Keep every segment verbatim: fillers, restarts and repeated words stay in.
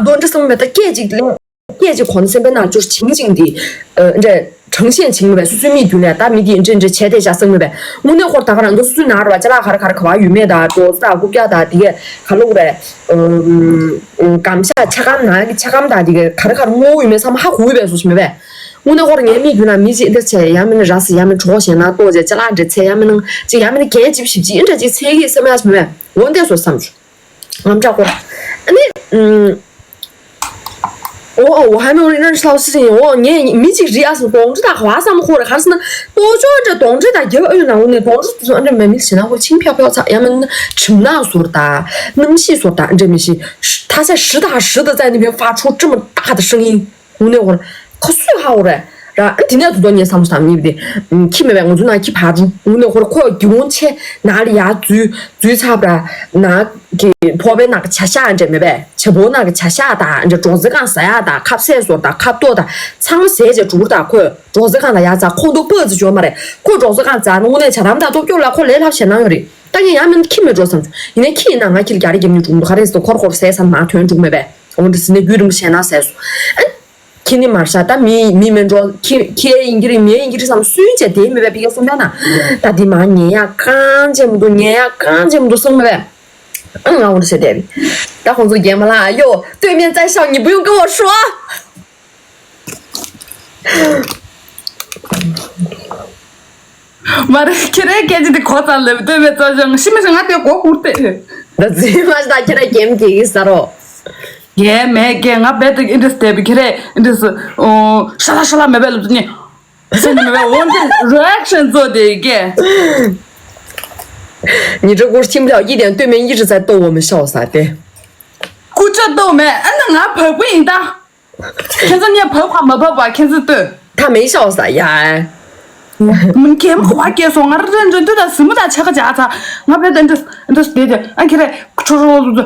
མདོ་འདྲ་བསམ་མེད་ད་སྐད་ཅིག་ལ་སྐད་ཅིག་གོ་ན་སེམས་པའི་ནང་ཅོར་བྱིང་བྱིང་དེ་འདྲ་དྲང་ཤེས་བྱིང་མེད་སོ་སོའི་མིག་རྒྱུད་ལ་ད་མི་དེ་འདྲ་འདྲ་བྱས་དེ་བྱ་བསམ་མེད་པས་དངོས་གནས་ཁོར་ད་ག་རང་འདུག་སོ་སོའི་ནང་ར་བ་ཅ་ལག་ག་རེ་ག་རེ་ག་བ་ཡོད་མེད་ད་ཇོ་ཙ་རྐུབ་བཀྱག་ད་དེ་ག་ག་ལོག་རེད། གམ་ཤ་ཆ་གམ་ནང་གི་ཆ་གམ་ད་དེ་ག་ག་རེ་ག་རེ་སྔོ་བོ་ཡོད་མེད་བསམ་ཧ་གོ་བས་སོ་སོ་མེད་པས། དངོས་གནས་ཁོ་རང་ངའི་མིག་རྒྱུད་ན་མི་གཅིག་འདི་བྱས་ཡང་མིན་ན་ར་སི་ཡང་མིན་གྲོགས་གཞན་ན་ལྟོ་བྱས་ཅ་ལག་འདྲ་ཚད་ཡང་མིན་ན་ཅིག་ཡང་མིན་ན་གན་ཅིབ་ཞིབ་ཅིག་འདྲ་ཅིག་ཚད་ཀྱི་སེམས་ཡ་མེད་འོ་འདས་སོ་བསམ་བྱུང་ངམ་ཅག་ཁོ། ཨ་ནི་ཨོ་ཨོ་ཧ་ནོ་རི་ནན་ཤ་ལ་སི་ཡིན་ཨོ་ངས་མི་གཅིག་རི་ཨ་སི་གདོང་འདྲ་དང་ཧ་སམ་ཁོ་ར་གར་སི་ན་ལྟོ་ཅོ་འདྲ་གདོང་འདྲ་དང་རྒྱབ་ཨ་ཡོད་ན་འོ་ནས་གདོང་འདྲ་དུ་འདྲ་མ་མི་ཞེ་ན་ཁོ་ཆིང་ཕྱག་ཕྱོགས་ཚ་ཡང་མིན་ན་གྲིམ་ནག་ཟོར་དང་གནམ་གཤིས་ཟོར་དང་འདྲ་མི་ཤེས་ཐ་ཆ་ཧྲི་དང་ཧྲི་དང་བཙལ་ནི་བའི་ཧྥ་ཆོ་ཀྲི་མ་ཏག་དང་ཧྲི་ཡིན། དངོས་གནས་ཁོ་ར་ཁོ་སུས་ཧ་འོ་རེད་ར། ཨ་དེ་ནས་དུ་དོ་ངས་བསམ་བློ་བཏང་མི་བདེ། ཁྱི་མེད་པའི་ང་ཚོ་ནང་ཁྱི་བར་འགྲོ་དངོས་གནས་ཁོ་ར་ཁོ་གི་འོང་ཆེ་ན་ལ་ཡ་འཛུལ་འཛུལ་ཚར་བ་ར་ནང་གི་ཕོ་བའི་ནང་གི་བྱ་ཤ་འདྲེ་མེད་པས་བྱ་ཕོ་ནང་གི་བྱ་ཤ་དང་འདྲེ་གྲོག་རྫི་གང་ཟ་ཡ་དང་ཁ་ཟས་ཟོར་དང་ཁ་ལྟོ་དང་ཚང་མ་ཟས་བྱས་འགྲོ་གི་ར། ཁོས་གྲོག་རྫི་གང་ལ་ཡ་ཚ་ཁོང་དུ་སྤོས་ཙི་འཇོག་མ་རེད། ཁོས་གྲོག་རྫི་གང་ཛ་ནི་དངོས་གནས་བྱ་རམ་དང་སྟོབས་སྐྱོ་ལ་ཁོ་ལས་སླ་བྱེད་ན་ཡོད་རེད། ད་ངས་ཡ་མིན་ཁྱི་མེད་འགྲོ་བསམ་སོང་ཡིན་ནའི་ཁྱི་ཡིན་ན་ང་ཁྱི་ལ་རྒྱ་རེ་རྒྱབ་ནི་འགྲོ་གི་འདུག་ག་རེ་ཟེར་ཁོར་ཁོར་ཟས་ས་མ་ཐོན་འགྲོ་མེད་པས། འོ་འདྲ་ཟིན་ནས་རྒྱུད་རིང་པོ་བྱས་ན་ཟས་སོ། ཨ་ཁྱི་ནི་མར་ཤ་ད་མི་མི་མེད་འགྲོ་ཁྱི་ཁྱི་ཡིན་གྱི་རེད་མི་ཡིན་གྱི་རེད་བསམ་སུན་བྱས་དེ་མེད་པས་ཕི་ཀ་སུན་པས་ན། ད་འདི་མ་ཉན་ཡ་གང་བྱེད་མི་འདུག་ཉན་ཡ་གང་བྱེད་མི་འདུག་སོང་མེད་པས། ཨ་ང་འོ་འདྲ་བྱས་བསྡད་པས། ད་ཁོང་ཚོ་རྒན་མ་ལགས་ཡོ་对面在笑你不用跟我说。 མ་རེད་ཁྱེད་རའི་སྐད་ཆ་དེ་གོ་ཙམ་ལ་ལྟོས་མེད་ཙམ་ཞིག་ཤི་མི་ཤི་ང་དེ་གོ་ཁུར་ཏེ། ད་ཙི་མ་ཤི་ད་ཁྱེད་ར་གེམ་གྱིས་ཟ་རོ། གེམ་མེད་གེམ་ང་རྦད་དེ་ཨིན་དྲེ་སི་དེ་བི་ཁྱེད་རས་ཨིན་དྲེ་སི་ཤ་ལ་ཤ་ལ་མེད་པའི་ལུགས་ནི། སེམས་མེད་པའི་འོན་ཏེ་རི་ཨེག་ཤན་ཚོ་དེ་གེ། 你这故事听不了一点对面一直在逗我们笑啥的。 ཀུ་ཅོ་ལྟོ་མེད་ཨ་ནི་ང་བབ་པོ་ཡིན་ད། ཁྱེད་ཚོ་ངས་བབ་ཁ་མ་བབ་པ་ཁྱེད་ཚོ་ལྟོས། 他没笑啥呀。 མིན་གེམ་ཁོ་བ་སྐྱེས་སོང་ང་རེ་འདྲ་འདུག་ད་སི་མོ་དང་ཆ་ག་བྱ་ཚ་ང་བས་ད་འདྲ་འདྲ་བསྡད་དེ་ཨ་ཁྱེད་རེ་ཁྲོ་ཁྲོ་ལོ་ལོ་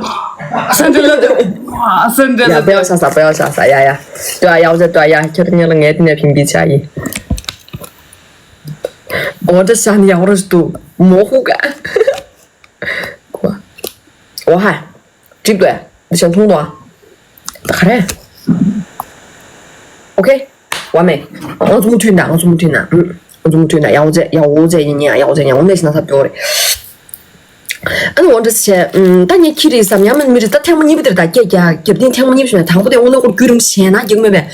སེ་འདྲ་ལོ་ལོ་སེ་འདྲ་ལོ་ལོ། 不要笑啥，不要笑啥，呀呀，对啊，呀，我在对啊，呀，看着你了，我的那屏蔽加一。我这想你，我这都模糊感。我，我还。 འགྲིག་འདུག་འདི་བྱས་མཐོང་འདུག་ད་ག་རེ། ཨོ་ཁེ། བ་མེ། ང་ཚོ་མུ་མཐུད་ན་ང་ཚོ་མུ་མཐུད་ན་ང་ཚོ་མུ་མཐུད་ན་ཡག་པོ་བྱས་ཡག་པོ་བྱས་ཡིན་ཡག་པོ་བྱས་ཡག་པོ་ནས་ཤི་ན་ས་ཕྱོགས་རེད། ཨ་ནི་འོ་འདྲ་བྱས། ད་ངས་ཁྱི་རེད་བསམ་ཡང་མིན་མི་རེད་ད་ཐེངས་མ་གཉིས་པ་དེར་ད་སྐད་རྒྱག་རྒྱབ་རྟེན་ཐེངས་མ་གཉིས་པ་བྱས་ན་དང་པོ་དེ་དངོས་གནས་ཁོར་རྒྱུད་རིང་པོ་བྱས་ན་རྒྱག་མེད་པས།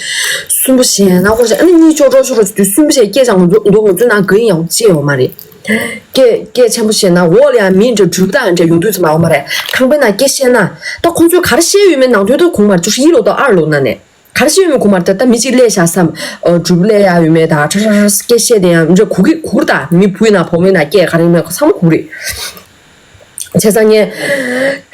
གསུམ་པོ་བྱས་ན་ཁོར་བྱས་ཨ་ནི་གཉིས་ཅོག་ཅོག་ཤོར་རོ་བྱས་དུས་གསུམ་པོ་བྱས་སྐད་ཆ་ང་ཚོ་ང་ཚོ་ནང་གི་ཡང་བྱས་ཡོད་མ་རེད། སྐད་སྐད་ཆེན་པོ་བཤད་ན་འོག་ལ་ཡང་མི་འདྲ་འགྲུལ་དང་འདྲ་ཡོང་དུས་ཙམ་པ་འོ་མ་རེད། ཁང་པའི་ནང་སྐད་བཤད་ན་ད་ཁོང་ཚོས་ག་རེ་བཤད་ཡོད་མེད་ནང་དོན་ད་གུང་མར་བཅུ་ཡི་ལོ་དང་ཨར་ལོ་ན་ནས་ག་རེ་བཤད་ཡོད་མེད་གུང་མར་ད་ད་མི་གཅིག་སླེབས་བཞག་བསམ། འགྲུལ་སླེབས་ཡ་ཡོད་མེད་ད་ཁྲ་ཁྲ་ཁྲ་སྐད་བཤད་དེ་ཡང་འདྲ་གུ་གི་གུར་ད་མི་བུ་ཡིན་ན་བུ་མོ་ཡིན་ན་སྐད་ག་རེ་ཡོད་མེད་ཚང་མ་གུ་རེད། བྱས་ཙང་ངས་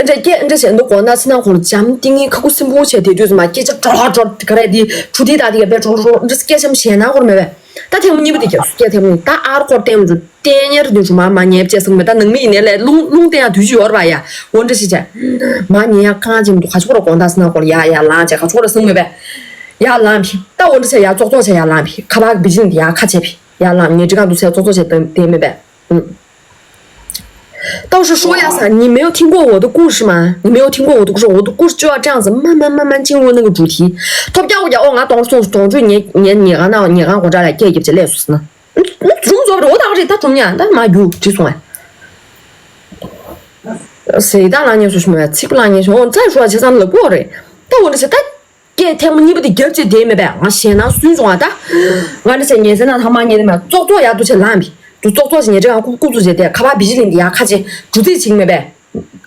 འདྲ་སྐད་འདྲ་བཤད་འདུག་དགོངས་དག་ཚིག་ནང་ཁོང་འཇམ་ཏིང་ངེ་ཁ་ཁུ་སིམ་པོ་བྱས་དེ་དུས་ཙམ་པ་སྐད་ཆ་འགྲོ་འགྲོ་ག་རེ་དེ་གྲུ་དེ་ད་དེ་ག་པས་འགྲོ་འགྲོ་འདྲ་སྐད་ཆ་བཤད་ན་ཁོར་མེད་པས། ད་ཐེངས་མ་གཉིས་པ་དེ་རྒྱབ་སུ་སྐད་ཐེངས་མ་གཉིས་ད་ཨར་ཁོར་བསྟན་མ་འདུག་བསྟན་ཉེར་འདི་ཚོ་མ་མ་ཉེས་བཅས་སོང་མེད་ད་ནང་མི་ཡིན་ནའི་ལས་རླུང་རླུང་བསྟན་ཡ་དུས་ཅི་ཡོར་བ་ཡ་འོ་འདྲ་ཞིག་བྱས། མ་ཉེས་ཡ་གང་ཅི་མི་འདུག་ཁ་ཕྱོགས་ར་དགོང་དག་སི་ན་ཁོར་ཡ་ཡ་ལངས་བྱས་ཁ་ཕྱོགས་ར་སོང་མེད་པས། ཡ་ལངས་བི་ད་འོ་འདྲ་བྱས་ཡ་ཙོག་ཙོག་བྱས་ཡ་ལངས་བི་ཁ་པར་བི་ཇི་ནི་ཡ་ཁ་བྱས་བི་ཡ་ལངས་ཉེ་འགྲིག་གང་འདུག་བྱས་ཙོག་ཙོག་བྱས་བསྟན་མེད་པས།到时说呀啥，你没有听过我的故事吗？你没有听过我的故事，我的故事就要这样子慢慢慢慢进入那个主题。 ཐོབ་རྒྱག་འོ་རྒྱག་འོ་ང་གདོང་སོང་གདོང་བཅུ་ཉེ་ཉེ་ཉེ་གང་ན་ཉེ་གང་གོ་འདྲ་ལ་སྐད་རྒྱབ་ཅེས་ལས་སུ་སུ་ན། རུམ་རྫོབ་རེ་འོ་ད་རེ་ད་གྲུམ་ཉ་ད་མ་རྒྱུ་བྲིས་སོང་ཨ། ཟེ་ད་ལ་ཉེ་སུ་ཤི་མ་ཚིག་ལ་ཉེ་སོང་འོ་ཚ་ཞུ་བ་བྱེད་ཙམ་ལ་པོ་རེད། ད་འོ་འདྲ་ཟེ་ད། སྐད་ཐེངས་མ་གཉིས་པ་དེ་རྒྱབ་ཅིག་དེ་མེད་པས་ང་ཞེད་སྣང་སུན་བྱུང་བ་ད། ང་འདྲ་ཟེར་ཉལ་ཟས་ན་ཐ་མག་ཉལ་དེ་མེད་ཙོག་ཙོག་ཡག་ཏུ་ཆེ་ལངས་པས་དུ་ཙོག་ཙོག་ཞིག་ཉལ་ཁྲི་ང་ཁུག་ཁུག་ཙུག་བྱས་ཏེ་ཁ་པར་བི་ཇི་ལིན་དེ་ཡག་ཁ་ཆེ་འབྲུ་རྩིས་བྱིང་མེད་པས།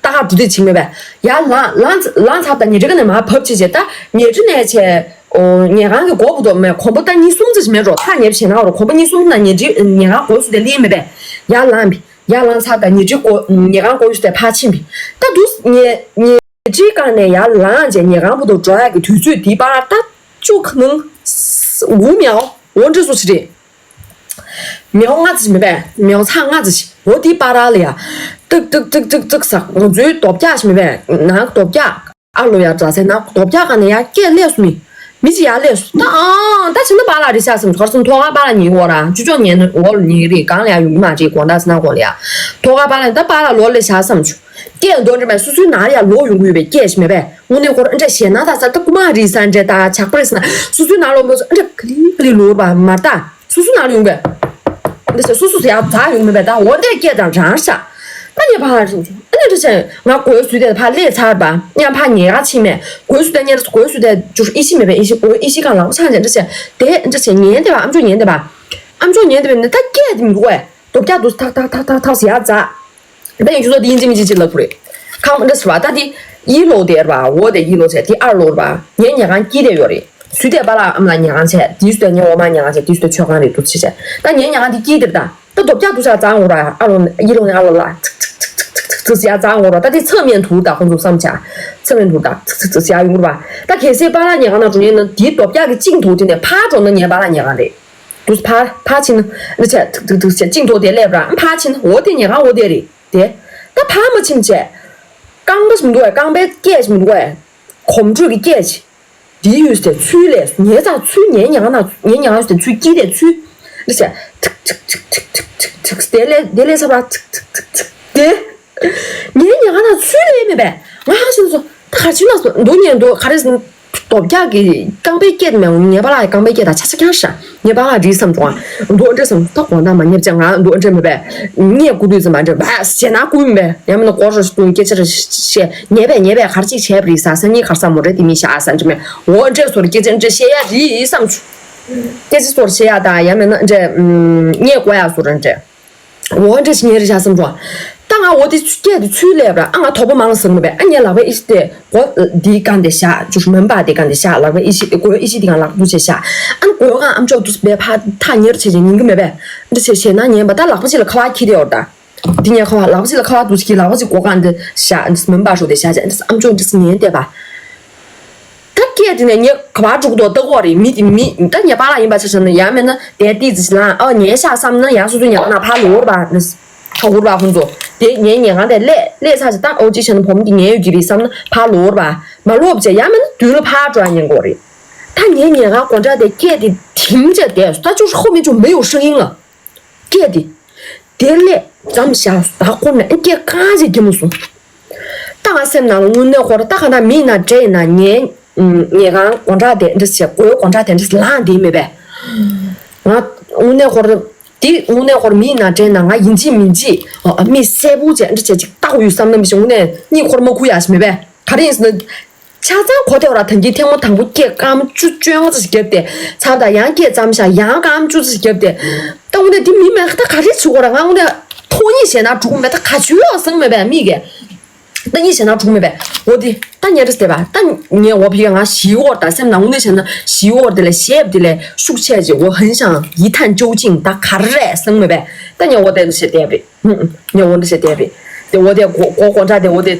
ད་ཁ་འབྲུ་རྩིས་བྱིང་མེད་པས་ཡར་ལངས་ལངས་ལངས་ཚར་ད་ཉལ་ཁྲི་ཀ་ནས་མར་བབས་ཆེ་ཆེ་ད་ཉལ་ཁྲི་ནས་ཆེ། ཉལ་ཁང་གི་སྒོ་བུ་དོ་མེད་གོམ་པ་ད་གཉིས་གསུམ་ཙམ་ཞིག་མེད་རོ་ཐག་ཉལ་བྱས་ན་རོ་གོམ་པ་གཉིས་གསུམ་ན་ཉལ་ཁྲི་ཉལ་ཁང་སྒོ་སུ་དེ་ལིན་མེད་པས་ཡར་ལངས་པས། ཡར་ལངས་ཚར་ད་ཉལ་ཁྲི་སྒོ་ཉལ་ཁང་སྒོ་ཡོད་དེ་ཕར་ཕྱིན་པས། ད་དུ་ཉལ་ཉལ་ཁྲིའི་སྒང་ནས་ཡར་ལངས་རྗེས་ཉལ་ཁང་བུ་དུ་འགྲོ་ཡག་གི་དུས་ཚོད་འདི་པར་ད་བཅུ་ག་ནང་དགུ་མེའོ་འོ་འདྲ་སུ་ཞིག་རེད། མེའོ་ལྔ་ཙམ་ཞིག་མེད་པས་མེའོ་ཚག་ལྔ་ཙམ་ཞིག་འོ་འདི་པར་ལ་ཡ། ཏིག་ཏིག་ཏིག་ཏིག་ཏིག་ཟག་ང་ཚོའི་རྡོ་བཀྱག་ཞིག་མེད་པས་ནང་རྡོ་བཀྱག་ཨ་ལོ་ཡ་འདྲ་ཟེར་ན་རྡོ་བཀྱག་ག་ནས་ཡ་སྐད་སླེབས་སོང་མི། མི་ཅི་ཡ་སླེབས་སོང་ད་ཨང་ད་ཕྱི་ན་པཱ་ལགས་རེད་ཤག་སེམས་གར་སོང་ཐོག་ཁ་པཱ་ལགས་ཉིན་འོ་ར་ཅུ་ཅོག་ཉན་འོ་ལ་ཉིན་རེད་གང་ལ་ཡ་ཡོང་གི་མ་རེད་དགོང་དག་སི་ན་དགོང་ལ་ཡ་ཐོག་ཁ་པཱ་ལགས་ད་པཱ་ལགས་ལོ་ལས་ཤག་བསམ་བྱུང་ སྐད་འདོན་འདྲ་མེད། སོ་སོའི་ནང་ལ་ཡང་ལོག་ཡོང་གི་ཡོད་པའི་སྐད་ཞིག་མེད་པས། དངོས་གནས་ཁོ་རང་འདྲ་ཞེད་སྣང་དང་ས་ད་རྐུ་མ་རེད་ས་འདྲ་ད་ཇག་པ་རེད་ས་ན་སོ་སོའི་ནང་ལོག་མོ་སོ་འདྲ་ག་ལི་ག་ལི་ལོག་ར་མ་ད་སོ་སོའི་ནང་ལ་ཡོང་པས། འདི་ཟེར་སོ་སོ་ཟེར་ཡག་ཛ་ཡོང་མེད་པས། ད་འོ་འདྲའི་སྐད་དང་རང་ཤག་ད་ཉེ་ཕ་རེད། ཨ་ནི་འདྲ་ཟེར་ང་གོས་སུས་དེ་ཕ་ལས་ཚར་པ་ཉམ་ཕ་ཉེ་ག་ཕྱིན་མེད། གོས་སུས་དེ་ཉེ་གོས་སུས་དེ་ཅུར་ཨི་ཤི་མེད་པས། ཨི་ཤི་གོས་ཨི་ཤི་གང་ལག་པ་ཆང་ཅན་འདྲ་ཟེར་དེ་འདྲ་ཟེར་ཉན་དེ་བ་ཨམ་ཅོག་ཉན་དེ་བ་ཨམ་ཅོག་ཉན་དེ་བས་ནི་ད་སྐད་དེ་མི་གོ་བས། རྡོ་བཀྱག་དུ་ཐག་ཐག་ཐག་ཐག་ཐག་ཟེར་ཡག་ཛ། ད་ཡང་ཁྱོད་ཚོ་དེ་ཡིན་གཅིག་མིན་གཅིག་གཅིག་ལབ་དགོས་རེད། ཁམ་འདྲ་ཟེར་བ་ད་དེ་ཡིད་ལོག་དེ་ར་བ་འོ་དེ་ཡིད་ལོག་ཚེ་དེ་ཨར་ལོག་ར་བ་ངའི་ཉལ་ཁང་དཀྱིལ་དེ་ཡོད་རེད། སུས་དེ་པཱ་ལགས་ཨ་མ་ལགས་ཉལ་ཁང་ཚེ་དེ་སུས་དེ་ངའི་འོ་མ་ཉལ་ཁང་ཚེ་དེ་སུས་དེ་མཆོད་ཁང་རེད་འདུག་ཟེར་བྱས། ད་ངའི་ཉལ་ཁང་དེ་དཀྱིལ་དེར་ད་ད་རྡོ་བཀྱག་དུ་ཤ་ཛ་འོ་ར་ཨ་ལོ་ཡིད་ལོག་ནས་ཨ་ལོ་ལ་ཚིག་ཚིག་ཚིག་ཚིག་ཚིག་ཟེར་ཡག་ཛ་འོ་ར། ད་དེ་ཚང་མེད་འདུག་ད་ཁོང་ཚོ་བསམ་བྱས་ཚང་མེད་འདུག་ད་ཚིག་ཚིག་ཚིག་ཟེར་ཡག་ཡོང་གི་ར་བ། ད་གལ་སྲིད་པཱ་ལགས་ཉལ་ཁང་ནང་འགྲོ་ཉེན་ན་དེ་རྡོ་བཀྱག་གི་གཅིག་འདུག་དེ་ནས་ཕར་འགྲོ་ན་ངའི་པཱ་ལགས་ཉལ་ཁང་རེད། དུས་ཕར་ཕར་ཕྱིན་ན་འདི་བྱས་ཐུག་ཐུག་ཐུག་བྱས་གཅིག་ཐོག་དེ་སླེབས་ར་ཕར་ཕྱིན་ན་འོ་དེ་ཉལ་ཁང་འོ་དེ་རེད་དེ། ད་ཕར་མ་ཕྱིན་བྱས་རྐང་པ་ཞིག་མི་འདུག་བས། རྐང་པའི་སྐད་ཞིག་མི་འདུག་བས། གོམ་བགྲོད་ཀྱི་སྐད་ཅིག་འདི་ཡོད་ཟེར་ཚུལ་ལས་ཉལ་ཚགས་ཚུལ་ཉལ་ཉལ་ཁང་ནང་ཉལ་ཉལ་ཁང་ཡོད་ཟེར་ཚུལ་དཀྱིལ་དེ་ཚུལ་འདི་བྱས་ཐིག་ཐིག་ཐིག་ཐིག་ཐིག་ཐིག་དེ་ལས་དེ་ལས་ས་པ་ཐིག་ཐིག་ཐིག་ཐིག་དེ། ངའི་ཉལ་ཁང་ནང་ཚུལ་ལས་མེད་པས། ང་ཧ་ཤི་སོང་། ད་ག་ཕྱིན་ལ་སོང་འདུག་ཉལ་འདུག་ག་རེ་ཟེར་ན། རྡོ་བཀྱག་གི་རྐང་པའི་སྐེད་མེད། ངའི་པཱ་ལགས་ཀྱི་རྐང་པའི་སྐེད་དང་ཆ་ཆ་ཁྱང་ཤ། ངའི་པཱ་ལགས་འདྲིས་བསམ་བྱུང་། ཨ་འདུག་འདྲིས་བསམ་ད་དགོང་དག་མ་ཉལ་བྱས་ང་འདུག་འདྲིས་མེད་པས། ངས་སྐུ་དུས་ཙམ་པ་འདྲིས་པས་ཞེ་ན་སྐུ་མེད་པས། ཡང་མིན་ན་སྐོར་ར་ཞིག་བཏུང་སྐད་ཆ་ར་བཤད་ཉལ་པས་ཉལ་པས་ག་རེ་ཅིག་བྱས་པ་རེད་ས་སང་ཉིན་ག་རེ་ས་མོ་རེད་དེ་མི་ཤ་ས་འདྲི་མེད། འོ་འདྲིས་སོར་སྐད་ཆ་འདྲི་བཤད་ཡ་རེད་བསམ་བྱུང་། སྐད་ཆ་སོར་བཤད་ཡ་དང་ཡང་མིན་ན་འདྲིས་ངས་གོ་ཡ་སོར་འདྲིས། འོ་འདྲ་ཞིག་ཉེ་རེ་བཞག་བསམ་བྱུང་། ད་ང་འོ་དེ་སྐད་དེ་ཚུར་སླེབས་ར་ཨ་ང་དོག་པོ་མང་ཟེར་མ་བས། ཨ་ངའི་ལག་པའི་ཨི་ཤི་དེ་སྒོ་འདིའི་སྒང་དེ་བཞག་ཅུ་མོན་པ་དེ་སྒང་དེ་བཞག་ལག་པའི་ཨི་ཤི་སྒོའི་ཨི་ཤི་དེ་སྒང་ལག་པ་འདུག་བྱས་བཞག་ཨ་ནི་སྒོའི་སྒང་ཨམ་ཅོག་འདུག་སྦས་ཕ་ཐག་ཉེ་རུ་བྱས་བྱས་ཉན་གི་མེད་པས། འདི་བྱས་བྱས་ན་ཉན་པ་ད་ལག་པ་གཅིག་ལ་ཁ་བ་ཁྱེར་དེ་ཡོད་ད། འདི་ངའི་ཁ་བ་ལག་པ་གཅིག་ལ་ཁ་བ་འདུག་ཅིག་གི་ལག་པ་གཅིག་སྒོ་སྒང་དེ་བཞག་འདི་མོན་པ་ཧྲོ་དེ་བཞག་བྱས་འདི་ཨམ་ཅོག་འདི་ཉན་བསྡད་པ། ད་སྐད་དེ་ནས་ངས་ག་པར་འགྲོ་གི་འདུག་ལྟ་གི་རེད། མི་དེ་མི་ད་ངའི་པཱ་ལགས་ཡིན་པ་ཆ་བཞག་ན་ཡང་མིན་ན་དེ་ཏི་ཙི་ལང་ཨ་ཉལ་ཤག་བསམ་ན་ཡང་སོ་སོའི་ཉལ་ཁང་ནང་ཕར་ལོག་ར་བ། ཕར་འུར་བ་ཁོང་ཚོ་དེ་ངའི་ཉལ་ཁང་དེ་སླེབས་སླེབས་ཚར་ཅིག་ད་ཨོ་ཅི་བྱས་ན་བུ་མོ་དེ་ཉལ་ཡོད་ཀྱི་རེད་བསམ་ན་ཕར་ལོག་ར་བ། མ་ལོག་བྱས་ཡང་མིན་ན་མདུན་ལ་ཕར་འགྲོ་ཡ་ཉན་གི་རེད། ད་ངའི་ཉལ་ཁང་སྒོ་འགྲམ་དེ་སྐད་དེ་དིང་བྱས་བསྡད་སོང་། ད་ཅུང་ཧོ་མི་ཅུང་མེ་ཡོང་ཧྲིང་ཡིན་ལ། སྐད་དེ། དེ་ལས་འཇམ་བཞག་ད་ཁོ་ནས་སྐད་གང་ཞིག་གྱིས་མ་སོང་། ད་ང་སེམས་ནང་ལ་དངོས་གནས་ཁོ་ར་ད་ག་ན་མི་ཡིན་ན་འདྲེ་ཡིན་ན་ངའི་ཉལ་ཁང་སྒོ་འགྲམ་དེ་འདྲ་བྱས་སྒོའི་སྒོ་འགྲམ་དེ་འདྲ་ལངས་བསྡད་མེད་པས། ང་དངོས་གནས་ཁོ་ར་དེ་དངོས་གནས་ཁོ་ར་མི་ཡིན་ན་འདྲེ་ཡིན་ན་ང་ཡིན་གཅིག་མིན་གཅིག་མི་གསལ་པོ་བྱས་འདྲ་བྱས་ཅིག་ལྟ་དགོས་ཡོད་བསམ་ན་མི་ཤེས། དངོས་གནས་གཉིད་ཁོ་ར་མ་ཁུག་ཡག་ཞིག་མེད་པས། ག་རེ་ཡིན་ཟེར་ན། ཆ་ཚང་གོ་བདེ་བ་ར་ཐང་གི་ཐེངས་མ་དང་པོ་སྐད་སྐར་མ་བཅུ་བཅོ་ལྔ་ཙམ་ཞིག་བརྒྱབ་སྟེ་ཚར་ད་ཡང་སྐད་ཙམ་བཞག་ཡང་སྐར་མ་བཅུ་ཙམ་ཞིག་བརྒྱབ་སྟེ། ད་འོ་ན་དེ་མི་མེད་ད་ག་རེ་བྱེད་དགོས་ར་ང་འོ་ན་ཐོག་གཉིས་བྱས་ན་འགྲོ་གི་མེད་ད་ག་བྱེད་ཡོད་སང་མེད་པས་མི་གས། ད་གཉིས་བྱས་ན་འགྲོ་གི་མེད་པས་འོ་དེ་ད་ཉལ་རེས་བསྡད་པ་ད་ངས་འོ་ཕི་ང་ཞི་བོར་ད་སེམས་ནང་འོ་ན་བྱས་ན་ཞི་བོར་དེ་ལས་ཞེབ་དེ་ལས་ཤུགས་ཆེ་ཅིག་འོ་ཧན་ཤང་ཡི་ཐན་ཅོ་ཅིང་ད་ག་རེ་སང་མེད་པས་ད་ངས་འོ་དེ་ལ་བྱས་བསྡད་པས། ངས་འོ་འདྲ་བྱས་བསྡད་པས། དེ་འོ་དེ་སྒོ་སྒོ་སྒོ་འདྲ་དེ་འོ་དེ་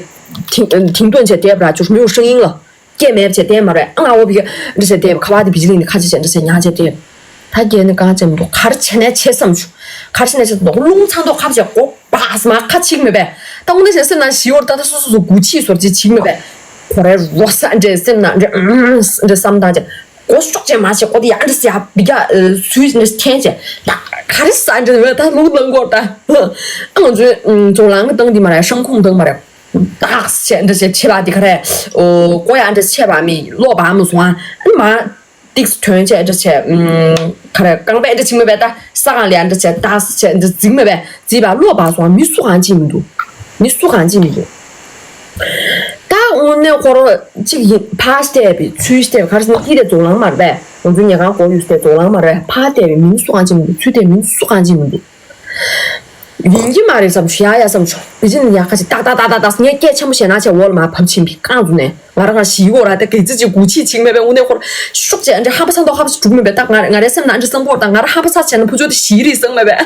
དིང་དིང་དོན་བྱས་བསྡད་པ་ར་ཅུར་མི་ཡོང་ཧྲིང་ཡིན་ལ། སྐད་མེད་བྱས་བསྡད་མ་རེད་ཨ་ང་འོ་བི་འདྲ་བྱས་བསྡད་པ་ཁ་བ་དེ་བི་ཇི་ལིང་ནས་ཁ་ཆེ་བྱས་འདྲ་བྱས་ཉག་བྱས་བསྡད། ད་རྒྱལ་ནི་གང་བྱས་མི་འདུག་ག་རེ་བྱས་ནས་བྱས་བསམ་བྱུང་། ག་རེ་བྱས་ནས་བྱས་འདུག་རླུང་ཚ་མདོག་ཁ་བྱས་སྒོ་སྦག་སྨ་ཁ་ཆིག་མེད་པས། ད་འོ་ན་བྱས་སེམས་ནང་ཞི་བོར་ད་ལྟ་སོ་སོ་སོ་སྒུག་ཕྱིས་ཟོར་ཅིག་ཆིག་མེད་པས། ཁོ་རའི་རོ་ས་འདྲ་སེམས་ནང་འདྲ་འདྲ་བསམ་བཏང་བྱས། མགོ་ཤོག་ཅན་མ་བྱེད་ཀོ་དེ་ཡང་འདྲ་ཟེར་ཡ་བི་ག་སུས་འདྲ་འཐེན་བྱས་ད་ག་རེ་ཟ་འདྲ་བས་ད་ལུག་ལང་གོ་ད། ཨ་ང་ཚོའི་ཛོ་ལང་གི་སྟངས་འདི་མ་རེད་ཧྲང་ཁུང་སྟངས་མ་རེད། ཏག་བྱས་འདྲ་བྱས་ཆེ་བ་འདི་ག་རེ་ཨོ་ཀོ་ཡ་འདྲ་ཆེ་བ་མི་ལོག་པ་མ་སོང་ཨ་མ་ཏིགས་ཐོན་བྱས་འདྲ་བྱས་ག་རེ་རྐང་པས་འདྲ་ཆིག་མེད་པས་ད་ས་གང་ལས་འདྲ་བྱས་ཏག་བྱས་འདྲ་འཛིང་མེད་པས་འཛིང་བ་ལོག་པ་སོང་མི་སུ་གང་ཅི་མི་འདུག་མི་སུ་གང་ཅི་མི་འདུག་ད་དངོས་གནས་ཁོ་རང་གཅིག་ཡིན་ཕར་བལྟས་པའི་ཚུལ་བལྟས་པའི་ག་རེ་ཟེར་ན་ཀི་དེ་རྫོང་ལང་མ་རེད་པས། ང་ཚོའི་ཉལ་ཁང་སྒོ་ཡོད་སའི་རྫོང་ལང་མ་རེད། ཕར་བལྟས་པའི་མི་སུ་གང་ཅི་མི་འདུག་ཚུལ་བལྟས་མི་སུ་གང་ཅི་མི་འདུག་ཡིན་གྱི་མ་རེད་བསམ་བྱུང་ཡ་ཡ་བསམ་བྱུང་། བི་ཅི་ནི་ཡག་ཁ་ཅིག་ཏག་ཏག་ཏག་ཏག་ཏག་ངས་སྐད་ཆེན་པོ་བཤད་ན་བྱས་འོག་ལ་མར་བབས་ཕྱིན་པའི་རྐང་བཙུགས་ནས་ང་རང་ག་ཞིག་འོག་ར་ད་གེ་ཙི་ཅིག་སྒུག་ཕྱིས་ཕྱིན་མེད་པས། དངོས་གནས་ཁོ་ཤུགས་ཅིག་ཨ་འདྲ་ཧམ་པ་ཚ་མདོག་ཁ་པོ་ཞིག་འགྲུབ་མེད་པས། ད་ང་ང་རའི་སེམས་ནང་ཨ་འདྲ་བསམ་གོ་ད་ང་རང་ཧམ་པ་ཚ་བྱས་ན་ཕུ་ཚོ་དེ་ཞིག་རེད་བསམ་མེད་པས།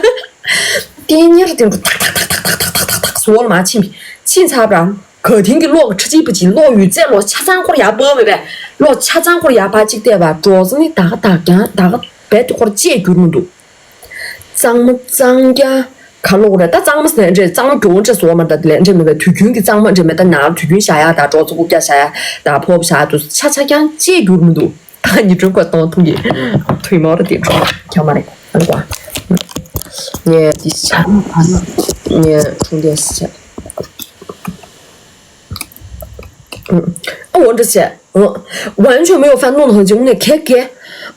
ཏན་ཉེར་དེ་འགྲོ་ཏག་ཏག་ཏག་ཏག་ཏག་ཏག་ཏག་ཏག་ཏག་ཟོག་ལ་མ་ཕྱིན་པས། ཕྱིན་ཚར་བ་རང་ག་དེང་གི་གློག་ཁྲ་ཅིག་པ་ཅིག་གློག་ཡོད་ཚད་གློག་ཆ་ཚང་སྐོར་ཡར་སྤར་བས་པས། གློག་ཆ་ཚང་སྐོར་ཡར་སྤར་ཅིག་བལྟས་པ་འགྲོ་ས་ནི་ད་ག་ད་གྱང་ད་ག་རྦད་དེ་སྐོར་བཅད་རྒྱུར་མི་འདུག་གཙང་མ་གཙང་རྐྱང་ག་ལོག་རེད། ད་གཙང་མ་ཟེར་ནས་འདྲེ་གཙང་མ་གྱོང་འདྲེ་བཟོ་བ་མ་ད་དེ་ལས་འདྲེ་མེད་པའི་དུས་རྒྱུན་གྱི་གཙང་མ་འདྲེ་མེད་ད་ནང་དུས་རྒྱུན་བཞག་ཡག་ད་གྲོགས་ཚོ་རྐུབ་བཀྱག་བཞག་ཡག་ད་ཕོབ་བཞག་དུས་ཆ་ཆ་རྐྱང་བཅད་རྒྱུར་མི་འདུག་ད་ཉི་སྒྲོན་ཁོ་སྟོང་ཐུང་གི་ཐུག་མོ་རེད་དེ་གྲོགས་ཁྱོད་མ་རེད་ཨ་ནི་ཀ་ངས་དེ་ཆ་ངས་འཁྲུངས་ལྡན་ཆ། ཨ་འོ་འདྲ་བྱས། ཨ། 完全没有翻动的痕迹 དངོས་གནས་གལ་གལ།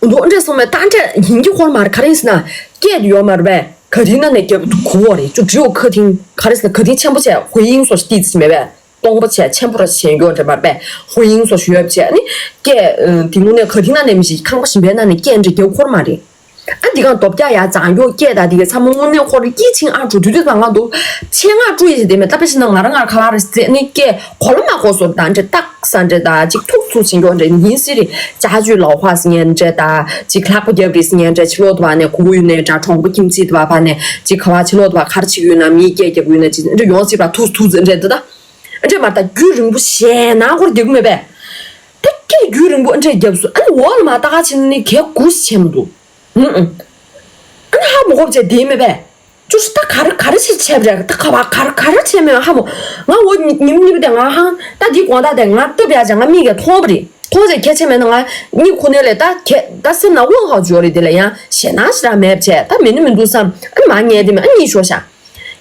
འདུག་འདྲ་སོང་མེད་ད་འདྲ་ཡིན་གྱི་ཧོར་མར་ག་རེ་ཡིན་ཟེར་ན། སྐད་དུ་ཡོད་མ་རེད་པས། ག་དེ་ན་ནས་རྒྱབ་ཏུ་གོ་བ་རེད། ཅུ་འབྲི་འོ་ཁ་ཐིང་ག་རེ་ཟེར་ན་ག་ཐིང་ཆེན་པོ་བྱས་ཧོ་ཡིན་སོ་ཏི་ཙི་མེད་པས། སྟོང་པ་བྱས་ཆེན་པོ་ར་བྱས་མགྱོགས་འདྲ་མ་རེད་པས། ཧོ་ཡིན་སོ་ཞུ་ཡོད་བྱས་ནི། སྐད་དེ་དངོས་གནས་ག་དེ་ན་ནས་མི་ཞིག་ཁང་པ་ཞིམ་པའི་ནང་ནས་སྐད་འདྲ་རྒྱབ་ཁོར་མ་རེད། ཨ་འདི་གང་སྟོབས་རྒྱག་ཡ་བྱང་མགྱོགས་སྐད་དང་འདི་གའི་ཚང་མ་དངོས་གནས་ཁོ་ར་ཡིད་ཆེས་ཨ་འགྲོ་དུས་དུས་ཙང་ང་འདུག་ཆེད་མངགས་སྤྲོ་ཡི་ཟེར་དེ་མེད་ད་པེ་ཤི་ན་ང་རང་ང་ཁ་ལག་རེ་ཟེར་ནི་སྐད་གོ་ལ་མ་གོ་སོར་དང་འདྲེ་སྟག་ས་འདྲེ་ད་ཅིག་ཐུག་ཚུགས་ཕྱིན་མགྱོགས་འདྲེ་ཉིན་སི་རི་ཅ་ཅུ་ལའོ་ཧྭ་ཟེར་ངན་འདྲེ་ད་ཅིག་ལྷག་པ་རྒྱབ་རི་ཟེར་ངན་འདྲེ་ཕྱི་ལོག་ཏུ་བ་ནས་གུ་གུ་ཡུལ་ནས་འདྲ་གྲོང་པ་ཁྱིམ་མཚེས་ཏུ་བ་བ་ནས་ཅིག་ག་བ་ཕྱི་ལོག་ཏུ་བ་གར་ཅིག་ཡུལ་ན་མིའི་སྐད་རྒྱབ་ཡུལ་ན་ཅིག་འདྲེ་ཡོང་སྲིད་པ་ཐུག་ཚུགས་འདྲེ་འདི་ད་འདྲེ་མ་ད་རྒྱུན་རིང་པོ་ཞེ་ན་ཧོར་རྒྱག་མེད་པས། ད་སྐད་རྒྱུན་རིང་པོ་འདྲེ་རྒྱབ་སོ་ཨ་ནི་འོག་ལ་མ་ད་ག་ཕྱིན་ནི་གས་གུ་ཞེ་མི་འདུག་ཨུ་ཨུ། ཨ་ནི་ཧ་མ་གོ་བྱས་དེ་མེད་པས། ཅུ་ཤི་ད་ག་རེ་ག་རེ་ཞིག་བྱས་པ་རེད། ད་ག་བ་ག་རེ་ག་རེ་བྱས་མེད་ཧ་མོ། ང་འོ་ཉིན་གཉིས་པ་དེ་ང་ཧང་ད་འདི་དགོང་དག་དེ་ང་སྟབས་ཡག་ཅག་ང་མིག་གིས་མཐོང་བ་རེད། མཐོང་ཚེ་ཁྱད་ཆེ་མེད་ན་ང་གཉིད་ཁུག་ནས་ལས་ད་ཁྱད་ད་སེམས་ན་དབང་ཧ་འཇོག་རེད། དེ་ལ་ཡང་ཞེད་སྣང་ཞེ་དྲག་མེད་བྱས་ད་མེད་ནི་མི་འདུག་བསམ། ཨ་ནི་མ་ཉལ་དེ་མེད་ཨ་གཉིད་ཤོར་ཤག་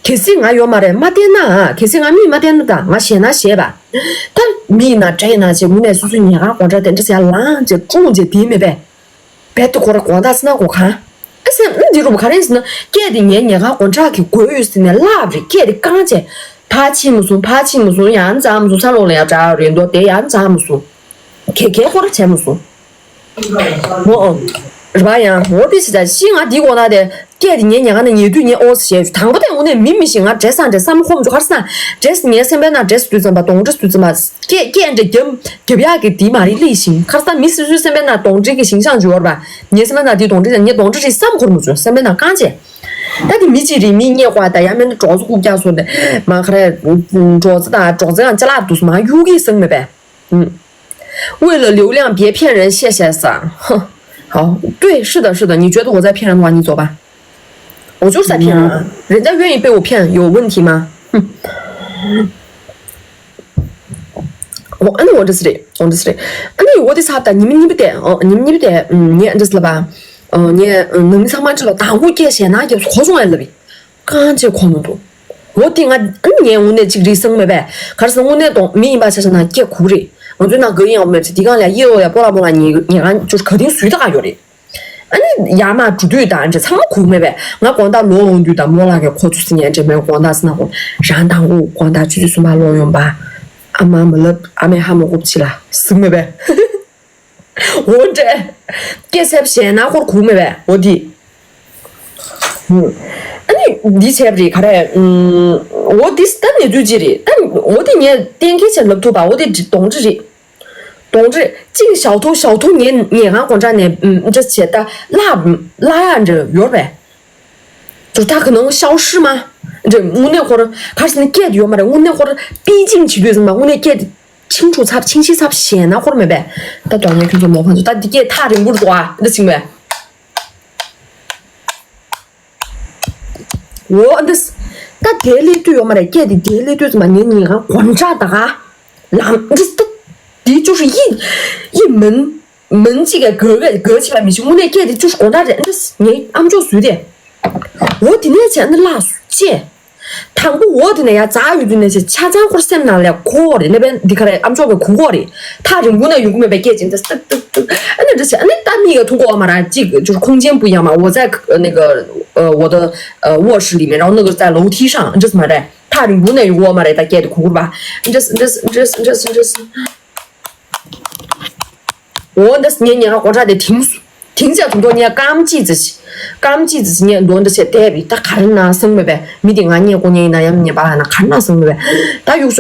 གལ་སྲིད་ང་ཡོད་མ་རེད་མ་བསྟན་ན་ཨ་གལ་སྲིད་ང་མིག་མ་བསྟན་ན་ད་ང་ཞེད་སྣང་ཞེད་པ། ད་མི་ཡིན་ན་འདྲ་ཡིན་ན་ཅེས་དངོས་གནས་སོ་སོའི་ཉལ་ཁང་སྒོ་འགྲམ་དེ་འདྲ་ཟེར་ལངས་ཅེས་ཀྲུང་ཅེས་དེ་མེད་པས། རྦད་དེ་ཁོ་ར་དགོང་དག་སེམས་ནང་སྒོ་ཁང་། ཨ་སེམས་ཨ་འདི་རུ་ག་རེ་ཟེར་ན་སྐད་དེ་ངའི་ཉལ་ཁང་སྒོ་འགྲམ་གྱི་སྒོ་ཡོད་ཟེར་ནས་ལབ་རེད། སྐད་དེ་རྐང་བྱས། ཕར་ཕྱིན་མ་སོང་ཕར་ཕྱིན་མ་སོང་ཡང་འཛག་མ་སོང་ས་ལོག་ལ་ཡང་འདྲ་རེད་འདུག་དེ་ཡང་འཛག་མ་སོང་། གེ་གེ་ཁོ་ར་བྱས་མ་སོང་། མོ་ཨོ། རེད་པ་ཡང་འོ་དེ་ཞིག་ད་ཤི་ང་འདི་དགོང་དག་དེ་སྐད་དེ་ངའི་ཉལ་ཁང་ནས་ཉལ་དུས་ངས་ཨོ་ཟེར་བྱས་དང་པོ་དེ་དངོས་གནས་མི་མི་ཞིག་ང་འདྲེ་སང་འདྲེ་བསམ་ཁོམ་ཆུ་ཁར་སང་འདྲེ་ངའི་སེམས་པའི་ནང་འདྲེ་སུ་དུས་ཙམ་པ་གདོང་འདྲེ་སུ་དུས་ཙམ་པ་སྐད་སྐད་འདྲེ་རྒྱབ་རྒྱབ་ཡག་གི་དེ་མ་རེད་ལི་ཞིང་ཁར་སང་མི་སུ་སུའི་སེམས་པའི་ནང་གདོང་འདྲེ་གི་ཞིང་ཤང་འཇུ་བར་པ་ངའི་སེམས་པའི་ནང་དེ་གདོང་འདྲེ་ངའི་གདོང་འདྲེ་རེད་བསམ་ཁོར་མ་བྱུང་སེམས་པའི་ནང་རྐང་བྱས། ད་དེ་མི་གཅིག་རེད་མི་རྙེད་ཀྱི་ད་ཡང་མིན་ན་གྲོགས་ཚོ་ཁུག་རྒྱག་སོང་དེ་མ་ཁ་རེད། གྲོགས་ཚོ་དང་གྲོགས་ཚོ་ཡང་ཅ་ལག་འདུག་སོང་མ་གཡུག་གི་སང་མེད་པས། 为了流量别骗人，谢谢撒。哼，好，对，是的，是的，你觉得我在骗人的话，你走吧。我就是在骗人啊，人家愿意被我骗，有问题吗？哼。我，嗯，我这是的，我这是的。嗯，我的啥的，你们，你们的，哦，你们，你们的，嗯，你这是了吧？哦，你，嗯，能上班去了，打呼给谁拿给活动来了呗？ རྐང་རྗེས་ཁོ་མི་འདུག་འོ་དེ་ང་ཨ་ནི་ངས་དངོས་གནས་གཅིག་རིག་སང་མེད་པས། ག་རེ་ཟེར་དངོས་གནས་གདོང་མི་ཡིན་པ་ཆ་བཞག་ན་སྐད་ཁུག་རེད། ང་ཚོའི་ནང་ག་ཡིན་ཡང་མེད་ཚེ་དེ་གང་ལ་གཡས་འོག་ལ་སྤོ་ལགས་མོ་ལགས་ཉེ་ཉེ་གང་ཅོར་ག་དེང་སུས་ད་ག་ཡོད་རེད། ཨ་ནི་ཡར་མར་འགྲོ་དུས་དང་འདྲ་ཚང་མ་ཁུག་མེད་པས། ང་དགོང་དག་ལོག་འོང་དུས་དང་མོ་ལགས་ཀྱི་ཁོ་ཚོ་སི་ཉན་འདྲ་མོའི་དགོང་དག་སི་ན་ཁོ་རང་དང་པོ་དགོང་དག་ཆུ་ཚོད་གསུམ་པ་ལོག་ཡོང་པ། ཨ་མ་མ་ལབ་ཨ་མས་ཧ་མ་གོ་ཕྱི་ལ་ཟིག་མེད་པས། འོ་འདྲས། སྐད་ཚབ་གཞན་ན་ཧོར་ཁུག་མེད་པས་འོ་འདི། ཨ་ནི་འདི་བྱས་པ་རེད་ག་རེ། འོ་འདི་ད་ནི་དུས་ཅི་རེད་ད་འོ་འདི་ངས་གཏན་འཁེལ་བྱས་ལབ་ཐུབ་པ་འོ་འདི་གདོང་འདྲེ་རེད། གདོང་འདྲེ་གཅིག་ཞའོ་ཐོ་ཞའོ་ཐོ་ངའི་ཉལ་ཁང་སྒོ་འགྲམ་ནས་འདྲ་བྱས་ད་བརླག་བརླག་ཡག་འདྲ་ཡོད་པས། 就是他可能消失吗？འདྲ་དངོས་གནས་ཁོ་ར་ག་རེ་ཟེར་ན་སྐད་དེ་ཡོད་མ་རེད་དངོས་གནས་ཁོ་ར་པི་ཅིང་བྱེད་དུས་ཟེར་ན་དངོས་གནས་སྐད་དེ། 清楚 ཚབ་清晰 ཚབ་ཞེ་ན་ཧོར་མེད་པས། ད་དོན་ངས་ཁྱོད་ཚོ་མོ་ཁོང་ཚོ་ད་འདི་སྐད་ཐག་རིང་པོར་འདུག་ཨ་འདི་ཚིག་མེད། འོ་འདི། ད་དེ་སླེབས་དུས་ཡོད་མ་རེད་སྐད་དེ་དེ་སླེབས་དུས་ཙམ་པ་ངའི་ཉལ་ཁང་སྒོ་འགྲམ་ད་ག་ལམ་འདི་ད། དེ་ཅུ་ཧྲི་ཡི་ཡི་མིན་མིན་གཅིག་ག་གོ་ག་གོ་ཆེ་བ་མི་ཤི་དངོས་གནས་སྐད་དེ་ཅུ་ཧྲི་སྒོ་འགྲམ་རེད་འདི་ངའི་ཨམ་ཅོག་བཟོས་ཏེ། འོ་དེ་ནས་བྱས་འདི་ལགས་སུ་ཅེས། དང་པོ་འོ་དེ་ནས་ཡར་འཛག་ཡོད་དུས་ནས་ཆ་ཆ་ཚང་ཁོར་སེམས་ནང་ལ་གོ་བ་རེད་ལེ་བན་འདི་ག་རེ་ཨམ་ཅོག་གི་གུ་གོ་རེད། ཐག་རིང་པོ་ན་ཡོང་གི་མེད་པའི་སྐད་ཅིག་འདི་སྟག་ཏག་ཏག་ཨ་ནི་འདྲ་བྱས་ཨ་ནི་ད་མིག་ག་ཐུག་གོ་བ་མ་ར་གཅིག་就是空间不一样嘛我在那个呃我的呃卧室里面然后那个在楼梯上这怎么的ཐག་རིང་པོ་ན་ཡོང་གོ་བ་མ་རེད་ད་སྐད་དེ་གུ་གུ་ར་བ་འདྲ་འདྲ་འདྲ་འདྲ་འདྲ། འོ་འདི་ངས་ཉལ་ཁང་སྒོ་འགྲམ་དེ་དེང་སུ་དེང་ཚད་དུ་འདོགས་ཉལ་སྐམ་ཅི་ཙི་ཞིག་སྐམ་ཅི་ཙི་ཞིག་ཉལ་འདོགས་འདི་བྱས་བསྡད་པའི་ད་ག་རེ་ན་སང་མེད་པས་མི་དེ་ང་ཉལ་སྒོ་ཉལ་ཡིན་ན་ཡང་ཉལ་པ་ལ་ན་ག་རེ་ན་སང་མེད་པས་ད་གཡུག་ཤོག